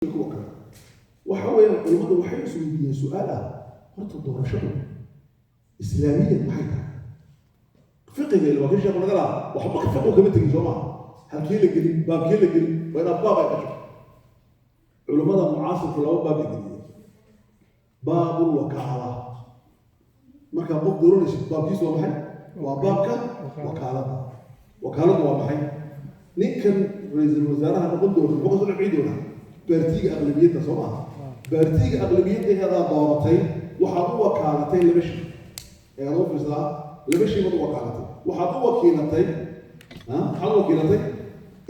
Kuwa kale waxa weeyaan, culimmadu waxay isweydiiyeen su-aal ah: horta doorashadu islaamiyan maxay tahay? Fiqiga ila waa kii sheekhu naga lahaa, waxba fiqigu kama tegin, soo maha? Halkee la gelin? Baabkee la gelin? Waa inaad baab ay gasho. Culimmada mucaasirku laba baab ay geliyeen. Baabul wakaala. Markaa qof dooranaysid, baabkiisu waa maxay? Waa baabka wakaalada. Wakaaladu waa maxay? Ninkan ra-iisul wasaaraha noqon doona muxuu kasoo dhexci doonaa? Baartiga aqlabiyadda, soo maaha? Baartiga aqlabiyadda eedaa dooratay, waxaad u wakaalatay laba shay. Ee aad u fiirsadaa, laba shay baad u wakaalatay. Waxaad u wakiilatay, maxaad u wakiilatay?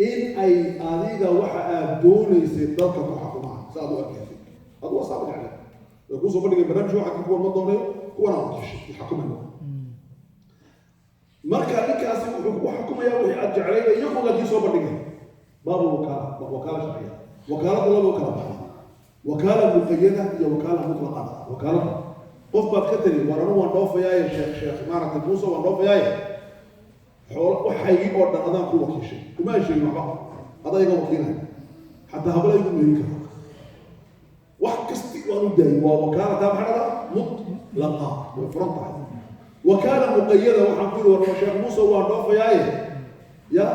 In ay adiga waxa aad doonaysay dalka ku xukumaan si aad u arkaysay. Adu waa saaba jeclay, way kuusoo bandhigay barnaamij, waxa kuwan ma doonayo, kuwana wakiishay xukumayo. Marka ninkaasi wuxuu kugu xukumayaa wixii aad jeclayda iyagoo laakiin soo bandhigay. Baabu wakaala, wakaala sharciya. Wakaalada laba kala baxda: wakaala muqayada iyo wakaala mutlaqa. Wakaalada qof baad ka tiri: "War, anu waan dhoofayaaye, sheekh maaragtay Muuse, waan dhoofayaaye, xoolo waxaygii oo dhan adaan ku wakiishay." Kuma sheegin waxba, adaa iga wakiilay, xataa habla igu meerin kara, wax kasti waan u daayay. Waa wakaala. Taa maxaa dhahdaa? Mutlaqa, way furan tahay. Wakaala muqayada, waxaan ku yidhi: "War, Sheekh Muuse, waan dhoofayaaye, ya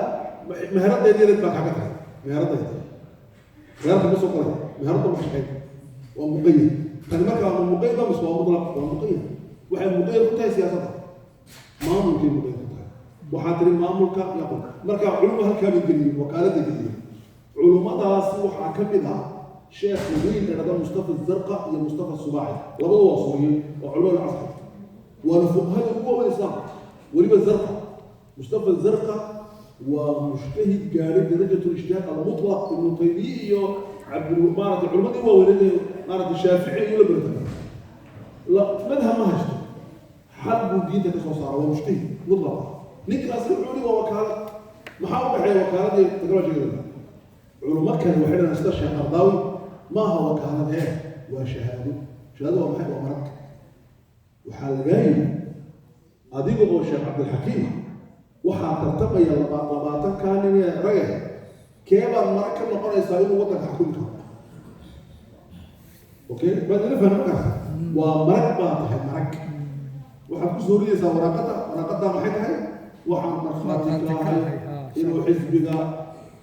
meheradayda yareed baa kaaga tagay." Meheradayda, meherada ma soo qalay, meherada ma shaqeyn, waa muqayad tani. Marka waa muqayad mise waa mutlaq? Waa muqayad. Waxay muqayad ku tahay siyaasadda, maamulkay muqayad ku tahay. Waxaa tiri maamulka yaqul. Marka culumadu halkaa bay geliyeen, wakaalada geliyeen. Culummadaasi waxaa ka mid ah sheekh weyn la dhahda Mustafa Zarqa iyo Mustafa Subaaci. Labadu waa suuriye, waa culamada casri, waana fuqahada ugu waaweyn islaamka. Weliba Zarqa, Mustafa Zarqa, waa mujtahid gaadhay darajat lijtihaad almutlaq. Ibnu Taymiye iyo Cabdul, maaragtay, culimmadii waaweyned, maaragtay, Shaafici iyo la barata la madhab ma haysto, xal buu diinta ka soo saara. Waa mujtahid mutlaq ah ninkaasi. Wuxuu yihi waa wakaalad. Maxaa u dhexeeya wakaalad iyo technology? Culummo kale waxay dhahaan, sida Sheekh Qardaawi, maaha wakaalad ee waa shahaado. Shahaado waa maxay? Waa marag. Waxaa lagaa yidhi adiga oo Sheekh Cabdilxakiim ah, waxaa tartamaya 20-kaa nin ee rage, kee baad marag ka noqonaysaa inuu waddanka xukumi karo? Okay, baad ila fahmi markaas. Waa marag baa tahay. Marag waxaad ku soo ridaysaa waraaqada. Waraaqada maxay tahay? Waxaan markhaati ka ahay inuu xisbiga,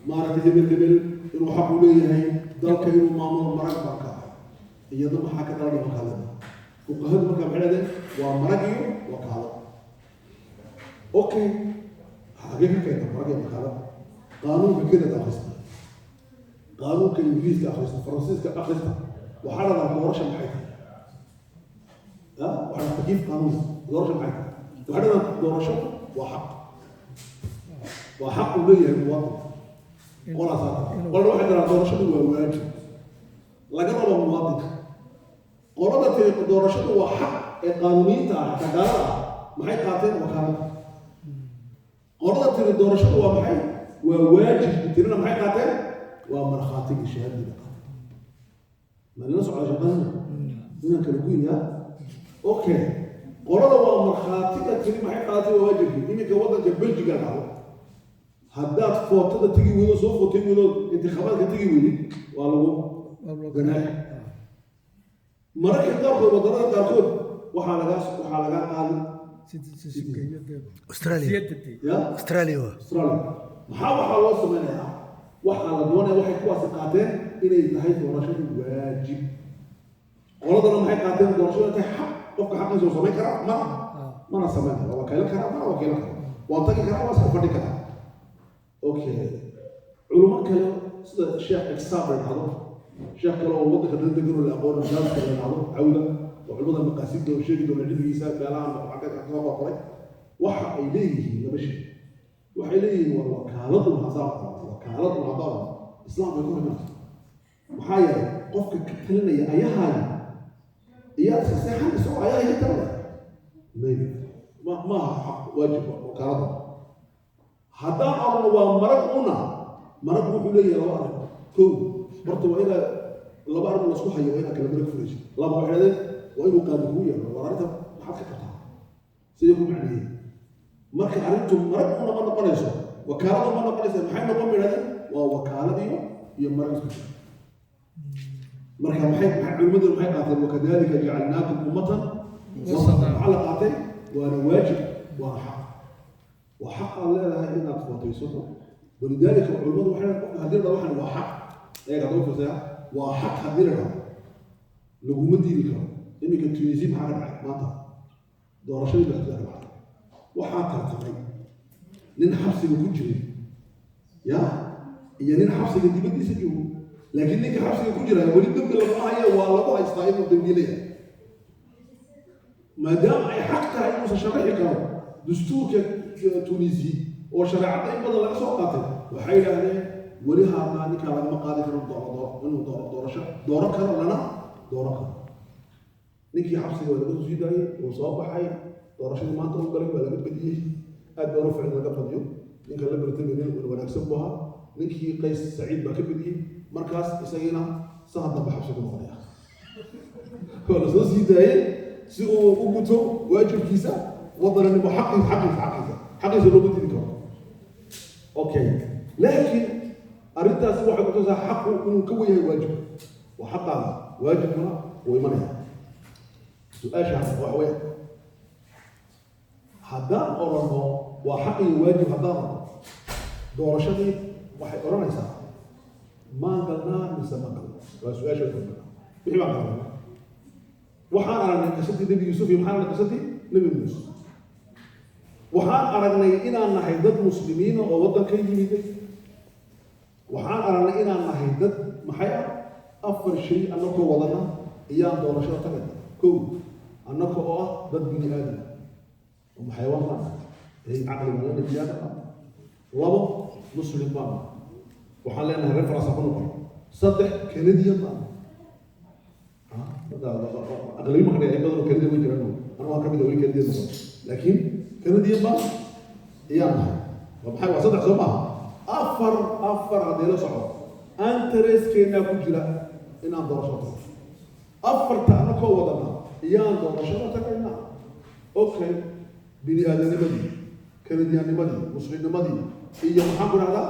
maaragtay, hebel hebel inuu xaq u leeyahay dalka inuu maamulo, marag baan ka ahay. Iyado maxaa ka dhalanaya wakaalada? Fuqahadu markaa maxay dhahdeen? Waa marag iyo wakaalo. Okay, xagee ka keenta marag iyo wakaalada? Qaanuunka Canada akhrista, qaanuunka Ingiriiska akhrista, Faransiiska akhrista. Waxaa dhahdaa doorasha maxay tahay? Waxaa takiif qaanuun. Doorasha maxay tahay? Waxaa dhahdaa doorashadu waa xaq, waa xaq uu leeyahay muwaadinka. Qolaasaa qolana waxay dhahaa doorashadu waa waajib laga rabo muwaadinka. Qolada tiri doorashadu waa xaq ee qaanuuniyiinta ah, xataa gaalada ah, maxay qaateen? Wakaalada. Qolada tiri doorashadu waa maxay? Waa waajib tirina, maxay qaateen? Waa markhaatigii, shahaadadii bay qaateen. Ma nala socda shaqadana inaan kala goynyaa? Okay, qolada waa markhaatiga tiri maxay qaadatay? Waa waajibkii. Iminka waddanka Belgiga dhacdo, haddaad footada tegi weydo, soo footay weydo, intikhabaadka tegi weydid, waa lagu ganaaxi. Mararka qaarkood, waddanada qaarkood, waxaa lagaa qaadi Australia. Ya. Australia waa. Australia. Maxaa waxaa loo sameynayaa? Waxaa la doonaya, waxay kuwaasi qaateen inay tahay doorashadu waajib. Qoladana maxay qaateen? Doorashadu inay tahay xaq. Qofka xaqiisa uu samayn karaa, mana samayn kara, waa wakiilan karaa, mana wakiilan kara, waa tagi karaa, waa iska fadhi karaa. Okay, culimo kale sida Sheekh Exab la dhahdo, sheekh kale oo waddanka dhan degan oo la aqoon, jaaska la dhahdo Cawda, oo culimada maqaasidda oo sheegi doona cilmigiisa meelahan xagga ka soo qorqoray, waxa ay leeyihiin laba shay. Waxay leeyihiin: war, wakaaladu haddaan, wakaaladu haddaan islaamka ka hor imanaysa. Maxaa yeelay qofka ka talinaya ayahaaga iyaad iska seexan isagoo ayaha ka talinaya. Maybe ma maaha xaq waajib wakaalada. Haddaan orno waa marag, una marag wuxuu leeyahay laba arrin. Kow, horta waa inaa laba arrin lasku hayo, waa inaa kala marag furayso. Laba, waxay dhahdeen waa inuu qaadi kugu yeero: "War, arrinta maxaad ka qabtaa?" Sidee ku macneeyey? Marka arrintu marag una ma noqonayso, wakaaladu ma noqonayso. Maxay noqon bay dhahdeen? Waa wakaalad iyo marag isku jira. Marka maxay culimmadu maxay qaateen? Wakadalika jacalnaakum ummatan wasatan. Maxaa la qaatay? Waana waajib, waana xaq, waa xaq aad leedahay inaad footaysato. Walidaalika culimmadu waxay leedahay, qofka haddii la dhahdo waxan waa xaq, eeg hadda u fiirsaya, waa xaq haddii la dhahdo, laguma diidi karo. Iminka Tunisia maxaa ka dhacay maanta? Doorashadii madaxtooyaha ka dhacday. Waxaa tartamay nin xabsiga ku jiray ya iyo nin xabsiga dibaddiisa joogo, laakiin ninka xabsiga ku jira weli dembi laguma hayo, waa lagu haystaa inuu dembiile yahay. Maadaama ay xaq tahay inuusan sharaxi karo, dastuurka Tunisi oo shareecadda in badan laga soo qaatay, waxay yidhaahdeen weli haadnaa ninkaa lagama qaadi karo inuu doorasho dooran karo, lana dooran karo. Ninkii xabsiga waa laga soo sii daayey, wuu soo baxay, doorashadii maanta u galay, waa laga badiyey. Aad baa u ficil laga badiyo. Ninka la bartamay nin wanaagsan buu ahaa. Ninkii Qays Saciid baa ka badiyey. Markaas isagiina sanad dambe xabsi ku noqonaya. Waa la soo sii daayey si uu u guto waajibkiisa waddananimo, xaqiisa, xaqiisa, xaqiisa, xaqiisa looma diidi karo. Okay, laakiin arrintaasi waxay kutusaa xaqu inuu ka wen yahay waajibka. Waa xaqaada, waajibkuna wuu imanaya. Su-aasha waxa weya, haddaan odhanno waa xaq iyo waajib, haddaan odhanno, doorashadii waxay odhanaysaa maan galnaa mise ma galno? Waa su-aasha. Wixii baan galnaa, waxaan aragnay qisadii Nebi Yuusuf iyo maxaan aragnay qisadii Nebi Muuse. Waxaan aragnay inaan nahay dad muslimiina oo waddanka yimiday. Waxaan aragnay inaan nahay dad maxay ah? Afar shay annakoo wadana iyaan doorashada tagayna. Kow, annaka oo ah dad bini aadam oo xayawaan baan nahay, caqli baan leenahay, bini aadam baan. Labo, muslim baan nahay, waxaan leenahay reference ku noqon. Saddex, Canadian baan. Aqlabi marka in badan oo Canadian way jiraan, anu waan kamid ah, weli Canadian noqon, laakiin Canadian baan iyaan nahay. Waa maxay? Waa saddex, soo maaha? Afar, afar haddii la socdo, interest-keenaa ku jira inaan doorasho tago. Afarta anakoo wadana iyaan doorashada tagaynaa. Okay, bini aadamnimadii, Canadian-nimadii, muslimnimadii iyo maxaan ku dhahdaa,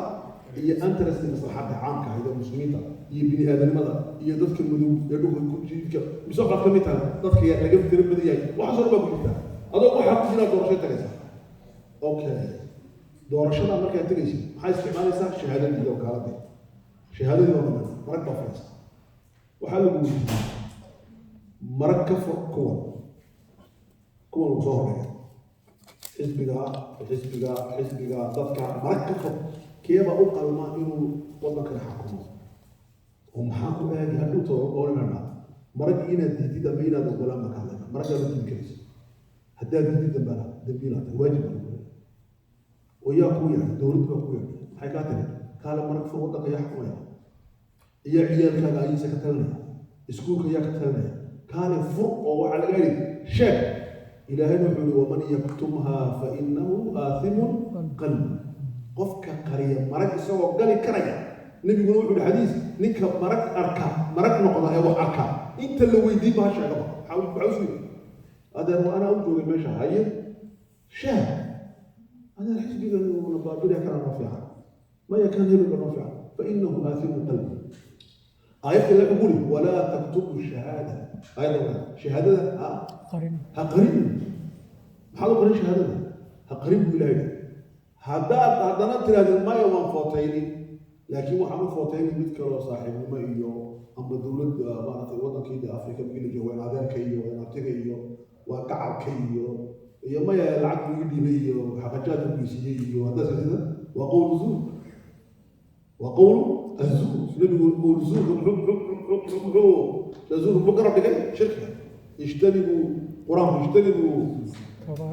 iyo interest, maslaxadda caamka ahayd ee muslimiinta iyo bini aadanimada iyo dadka madow ee dhulka jidka, mise waxaad ka mid tahay dadka laga tiro badan yahay, waxaasoo dhan baa ku jirta. Adoo waxaa ku jiraa doorasho tagaysa. Okay, doorashada markaad tegaysid maxaa isticmaalaysaa? Shahaadadii iyo wakaaladii. Shahaadadii waa dhiman, marag baa furaysa. Waxaa lagu weydiiyey marag ka fur kuwan, kuwan lagu soo horreeya, xisbiga, xisbiga, xisbiga, dadka marag ka fur, keeba u qalma inuu waddankana xakumo? Oo maxaa ku aagi hadhowta oranayna marag inaad diidid ama inaad ogolaan baa ka hadlayna. Maraggaa ma diidi karaysa. Haddaad diidid dambana dambiilaa tahay, waajib baa lagu leeyahay. Oo yaa kuu yeedhay? Dowladdu baa kuu yeedhay. Maxay kaa tiri? Kaale marag fur, waddanka yaa xukumaya iyo ciyaalkaaga ayiisa ka talinaya, iskuulka yaa ka talinaya? Kaale fur. Oo waxaa laga yidhi sheeg. Ilaahayna wuxuu yihi: waman yaktumha fa innahu aathimun qalbi. Qofka qariya marag isagoo gali karaya, nebiguna wuxuu yihi xadiis, ninka marag arka, marag noqda ee wax arka, inta la weydiin ba ha sheegaba. Maxaa usu yidhi? Adeer, waa anaa u joogay meesha, haye sheeg. Adeer, xisbiga una baabinaya kana noo fiican, maya kan hebelka noo fiican, fa innahu aathimun qalbi. Aayad kale wuxuu kuri: walaa taktubu shahaada. Aayadda shahaadada ha qarin. Ha qarin. Maxaad u qarin shahaadada? Ha qarin buu Ilahay yidhi. Haddaad haddana tirahdid maya, waan footaynin, laakiin waxaan u footaynin mid kaloo saaxiibnimo iyo amba dowladda maaragtay waddankii de Afrika markii la joogo, waa adeerka iyo waa abtiga iyo waa gacalka iyo maya lacag buu ii dhiibay iyo xaqajaad buu geysiiyey iyo haddaad sida, waa qowl zuur, waa qowl azuur. Nebigu qowl zuurka muxuu zuurka muxuu garab dhigay? Shirkiga. Ijtanibuu, qur-aanku, ijtanibuu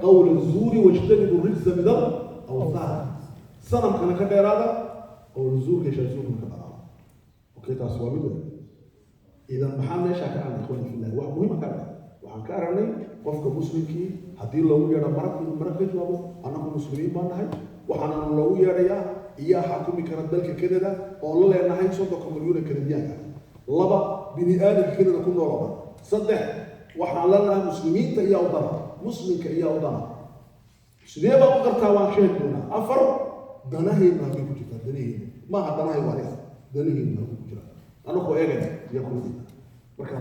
qowl azuuri wajtanibuu rijsa min alawthaan. Sanamkana ka dheeraada, qowl zuurka iyo zuurkana ka dheeraada. Okay, taas waa mid weyn. Idan maxaa meeshaa ka aragnay, ikhwani fillah? Wax muhiima ka aragnay. Waxaan ka aragnay qofka muslimkii haddii loogu yeedho marag, inuu marag ka jawaabo. Annagu muslimiin baan nahay, waxaana loogu yeedhayaa iyaa xakumi kara dalka Canada oon la leenahay 30-ka milyuun ee Canadian-ka. Laba, bini aadamka Canada ku nool oo dhan. Saddex, waxaan leenahay muslimiinta iyaa u dana, muslimka iyaa u dana. Sidee baan u gartaa? Waan sheegi doonaa. Afar, danaheennu halkay ku jirtaa? Danaheennu maaha danahay waa aniga, danaheennu halkay ku jiraa? Anakoo eegayna iyaa kula.